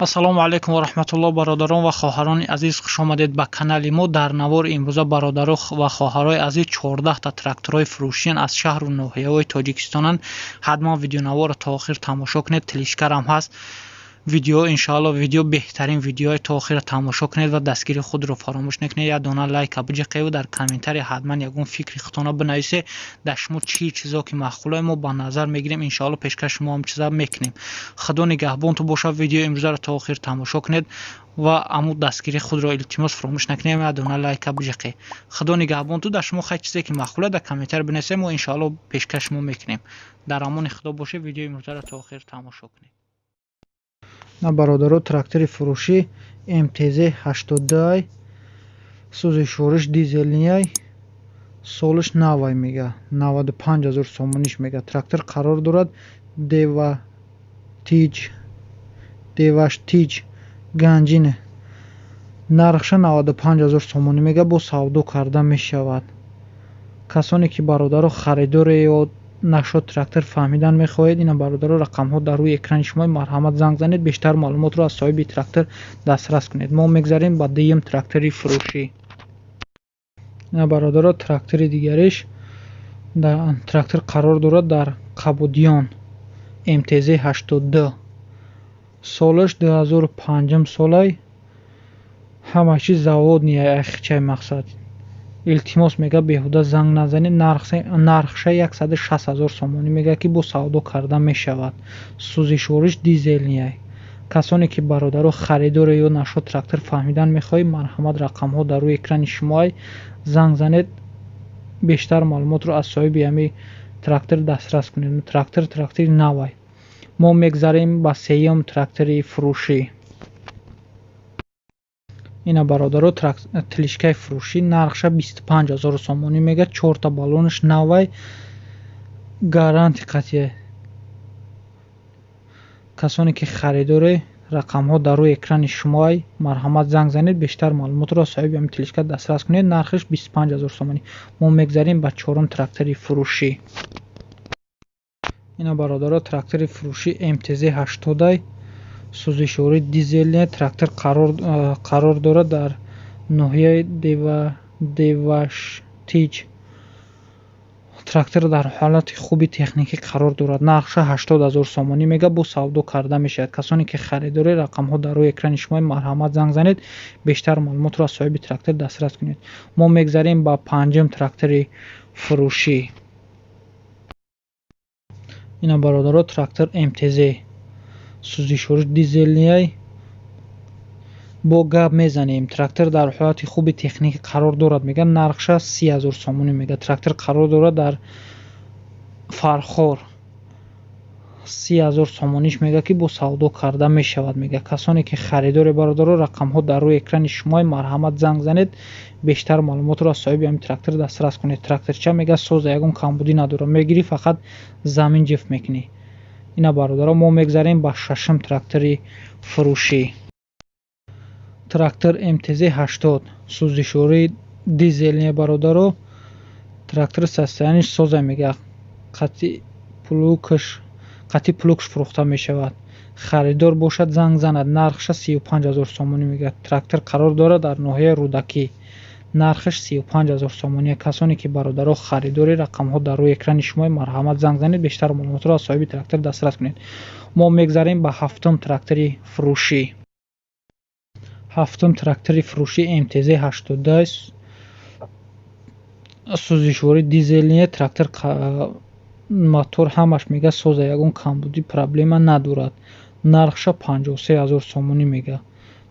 Ассалому алайкум ва раҳматуллоҳ, бародарон ва хоҳарони азиз, хушомадед ба канали мо. Дар навори имрӯза, бародаро ва хоҳарои азиз, 14та тракторҳои фурӯшиян, аз шаҳру ноҳияҳои Тоҷикистонанд. Ҳатман видеонаворро то охир тамошо кунед. Тележка рам ҳаст видео, иншоалло, видео беҳтарин видеои, то охира тамошо кунед ва дастгири худро фаромӯш накунед. Як дона лайка биҷиқеву дар комментария ҳатман ягон фикри худтона бинависе. Дар шумо чӣ чизо ки маъқулае, мо ба назар мегирем, иншоалло, пешкаш шумо ҳам чиза мекунем. Худо нигаҳбонту бошад. Видеои имрӯзаро то охир тамошо кунед ва аму дастгири худро, илтимос, фаромӯш накунем, як дона лайка биҷиқе. Худо нигаҳбонту. Дар шумо хай чизе ки маъқула, дар комментария бинависед, мо иншоалло пешкаш шумо мекунем. Дар амони Худо бошед, видеои имрӯзаро то охир тамошо кунед. На, бародаро, трактори фурӯшӣ МТЗ 82, сӯзишвориш дизельный, солиш навай мега, 95 ҳазор сомониш мега. Трактор қарор дорад Деватиҷ, Деваштиҷ, Ганҷине. Нархша 95 ҳазор сомонӣ мега, бо савдо карда мешавад. Касоне ки, бародаро, харидоре ё нашод трактор фаҳмидан мехоҳед, ина, бародаро, рақамҳо дар рӯи экрани шумо, марҳамат, занг занед, бештар маълумотро аз соҳиби трактор дастрас кунед. Мо мегзарем ба дуюм трактори фурӯшӣ. Ина, бародаро, трактори дигариш. Трактор қарор дорад дар Қабудиён, МТЗ 82, солаш 2005 солай, ҳама чиз заводный, айхчаи мақсад. Илтимос, мега, беҳуда занг назанед. Нархша 160 ҳазор сомонӣ мега, ки бо савдо карда мешавад. Сӯзишвориш дизельный. Касоне ки, бародаро, харидоре ё нашод трактор фаҳмидан мехоҳед, марҳамат, рақамҳо дар рӯи экрани шумоай, занг занед, бештар маълумотро аз соҳиби ҳамин трактор дастрас кунед. Трактор трактори навай. Мо мегзарем ба сеюм трактори фурӯшӣ. Ина, бародаро, тележка и фурӯшӣ, нархша 25 000 сомонӣ мега, чорта баллонаш навай, гарантия қатъия. Касоне ки харидоре, рақамҳо дар рӯи экрани шумоай, марҳамат, занг занед, бештар маълумотро аз соҳиби ҳамин тележка дастрас кунед. Нархаш 25 000 сомонӣ. Мо мегзарем ба чорум трактори фурӯшӣ. Ина, бародаро, трактори фурӯшӣ МТЗ 80, сӯзишвории дизельный. Трактор қарор дорад дар ноҳияи Деваштич. Трактор дар ҳолати хуби техникӣ қарор дорад. Нархша 80 000 сомонӣ мега, бо савдо карда мешавад. Касоне ки харидоред, рақамҳо дар рӯи экрани шумо, марҳамат, занг занед, бештар маълумотро аз соҳиби трактор дастрас кунед. Мо мегзарем ба панҷум трактори фурӯшӣ. Ина, бародаро, трактор МТЗ, сӯзишвориш дизельный, бо гап мезанем. Трактор дар ҳолати хуби техникӣ қарор дорад, мега, нархша 30 000 сомонӣ мега. Трактор қарор дорад дар Фархор, 30 000 сомониш мега, ки бо савдо карда мешавад, мега. Касоне ки харидоре, бародаро, рақамҳо дар рӯи экрани шумои, марҳамат, занг занед, бештар маълумотро аз соҳиби ҳамин трактор дастрас кунед. Тракторча, мега, соза, ягон камбудӣ надорад, мегирӣ, фақат замин ҷифт мекунӣ. Ина, бародаро, мо мегзарем ба шашум трактори фурӯшӣ. Трактор МТЗ 80, сӯзишвории дизельный. Бародаро, трактор состояние ш соза, мега, қатъи плуг ш фурӯхта мешавад. Харидор бошад, занг занад. Нархша 35 000 сомонӣ мега. Трактор қарор дорад дар ноҳияи Рӯдакӣ, нархаш 35 000 сомонӣ. Касоне ки, бародаро, харидори, рақамҳо дар рӯи экрани шумо, марҳамат, занг занед, бештар маълумотро аз соҳиби трактор дастрас кунед. Мо мегзарем ба ҳафтум трактори фурӯшӣ. Ҳафтум трактори фурӯшӣ МТЗ 82, сӯзишвории дизельный. Трактор мотор ҳамаш, мега, соза, ягон камбудӣ, проблема надорад. Нархша 53 000 сомонӣ мега.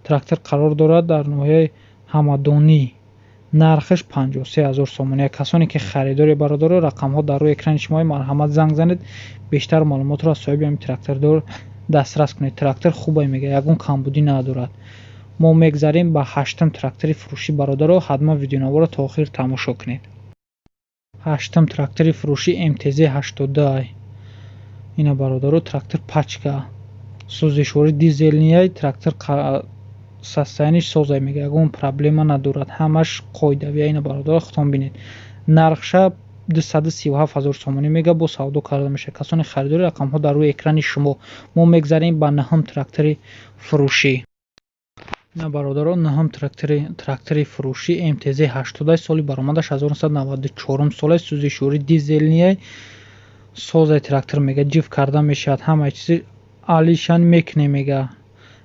Трактор қарор дорад дар ноҳияи Ҳамадонӣ, нархаш 53 000 сомонӣ. Касоне ки харидори, бародаро, рақамҳо дар рӯи экрани шумо, марҳамат, занг занед, бештар маълумотро аз соҳиби ҳамин трактордор дастрас кунед. Трактор хубе, мега, ягон камбудӣ надорад. Мо мегзарем ба ҳаштум трактори фурӯшӣ. Бародаро, ҳатман видеонаворро то охир тамошо кунед. Ҳаштум трактори фурӯшӣ МТЗ 82. Ина, бародаро, трактор пачка, сӯзишвории дизельный. Трактор состояние ш соза, мега, ягон проблема надорад, ҳамаш қоидавия. Ина, бародаро, худтон бинед, нархша 237 000 сомонӣ мега, бо савдо карда мешавад. Касони харидори, рақамҳо дар рӯи экрани шумо. Мо мегзарем ба наҳум трактори фурӯшӣ. Ина, бародаро, наҳум трактори фурӯшӣ МТЗ 80, соли баромадаш 1994 солай, сӯзишворӣ дизельный, созаи трактор мега, ҷиф карда мешавад, ҳамаи чизи алишан мекунем мега.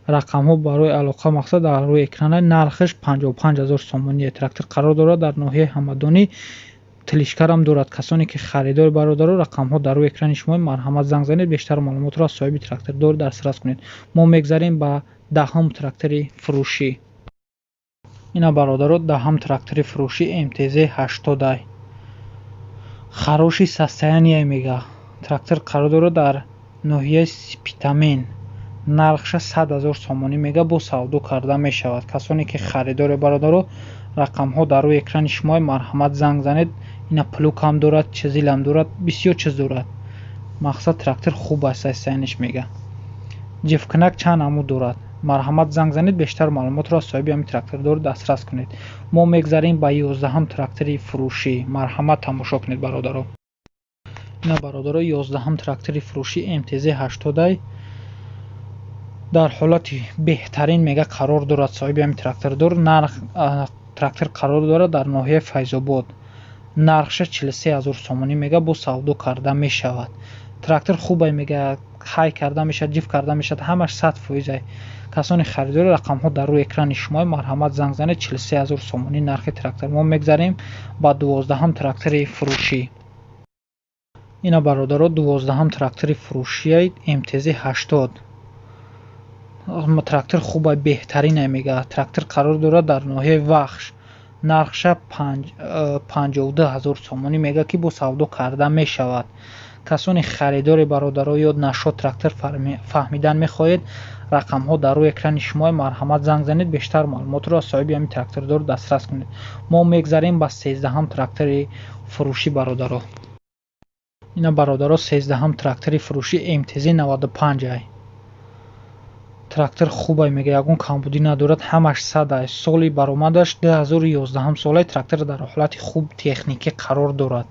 Рақамҳо барои алоқа, мақсад, дар рӯи экрана. Нархаш 55 000 сомоние. Трактор қарор дорад дар ноҳияи Ҳамадонӣ, тележка рам дорад. Касоне ки харидори, бародаро, рақамҳо дар рӯи экрани шумо, марҳамат, занг занед, бештар маълумотро аз соҳиби трактордор дастрас кунед. Мо мегзарем ба 10-ум трактори фурӯшӣ. Ина, бародаро, 10-ум трактори фурӯшӣ МТЗ 80, хороший состояние мега. Трактор қарор дорад дар ноҳияи Спитамен. Нархша 100 000 сомонӣ мега, бо савдо карда мешавад. Касоне ки харидоре, бародаро, рақамҳо дар рӯи экрани шумо, марҳамат, занг занед. Ина, плуг ам дорад, чизилам дорад, бисёр чиз дорад. Мақсад, трактор хуб аст, состояние ш мега, ҷифкунак чанд намуд дорад. Марҳамат, занг занед, бештар маълумотро аз соҳиби ҳамин трактордор дастрас кунед. Мо мегзарем ба 11-ум трактори фурӯшӣ. Марҳамат, тамошо кунед, бародаро. Ина, бародаро, 11-ум трактори фурӯшӣ МТЗ 80 дар ҳолати беҳтарин мега қарор дорад соҳиби ҳамин трактордор. Нарх, трактор қарор дорад дар ноҳияи Файзобод. Нархша 43 000 сомонӣ мега, бо савдо карда мешавад. Трактор хубай мега, хай карда мешавад, ҷиф карда мешавад, ҳамаш 100%-ай. Касони харидори, рақамҳо дар рӯи экрани шумо, марҳамат, занг занед. 43 000 сомонӣ нархи трактор. Мо мегзарем ба 12-ум трактори фурӯшӣ. Ина, бародаро, 12-ум трактори фурӯшияй МТЗ 80. Трактор хубай, беҳтаринай мега. Трактор қарор дорад дар ноҳияи Вахш. Нархша 52 000 сомонӣ мега, ки бо савдо карда мешавад. Касони харидори, бародаро, ёд нашод трактор фаҳмидан мехоҳед, рақамҳо дар рӯи экрани шумо, марҳамат, занг занед, бештар маълумотро аз соҳиби ҳамин трактордор дастрас кунед. Мо мегзарем ба 13-ум трактори фурӯшӣ, бародаро. Ина, бародаро, 13-ум трактори фурӯшӣ МТЗ 95 ай. Трактор хубай мега, ягон камбудӣ надорад, ҳамаш 100 ай. Соли баромадаш 2011 солай. Трактор дар ҳолати хуб техникӣ қарор дорад.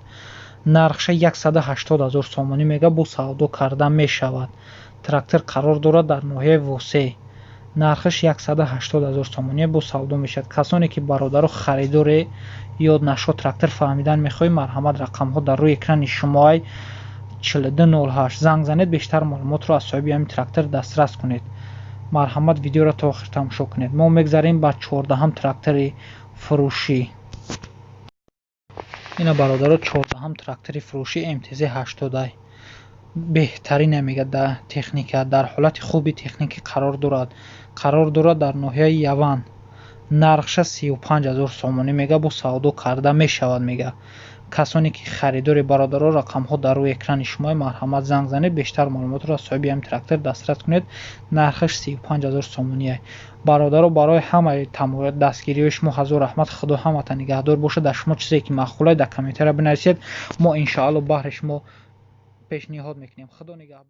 Нархша 180 000 сомонӣ мега, бо савдо карда мешавад. Трактор қарор дорад дар ноҳияи Восеъ. Нархаш 180 000 сомонӣ, бо савдо мешавад. Касоне ки, бародаро, харидоре ёд нашод трактор фаҳмидан мехоҳед, марҳамат, рақамҳо дар рӯи экрани шумоай, 4208 занг занед, бештар маълумотро аз соҳиби ҳамин трактор дастрас кунед. Марҳамат, видеоро то охир тамошо кунед. Мо мегзарем ба 14-ум трактори фурӯшӣ. Ина, бародаро, 14-ум трактори фурӯшӣ МТЗ 80, беҳтарине мега дар техника, дар ҳолати хуби техникӣ қарор дорад. Қарор дорад дар ноҳияи Яван. Нархша 35 000 сомонӣ мега, бо савдо карда мешавад мега. Касоне ки харидори, бародаро, рақамҳо дар рӯи экрани шумо, марҳамат, занг занед, бештар маълумотро аз соҳиби ҳамин трактор дастрас кунед. Нархаш 35 000 сомоние. Бародаро, барои ҳамаи дастгириҳои шумо ҳазор раҳмат. Худо ҳаматан нигаҳдор бошад. Дар шумо чизе ки маъқулай, дар комментария бинависед, мо иншоалло баҳри шумо пешниҳод мекунем. Худо нигаҳбон.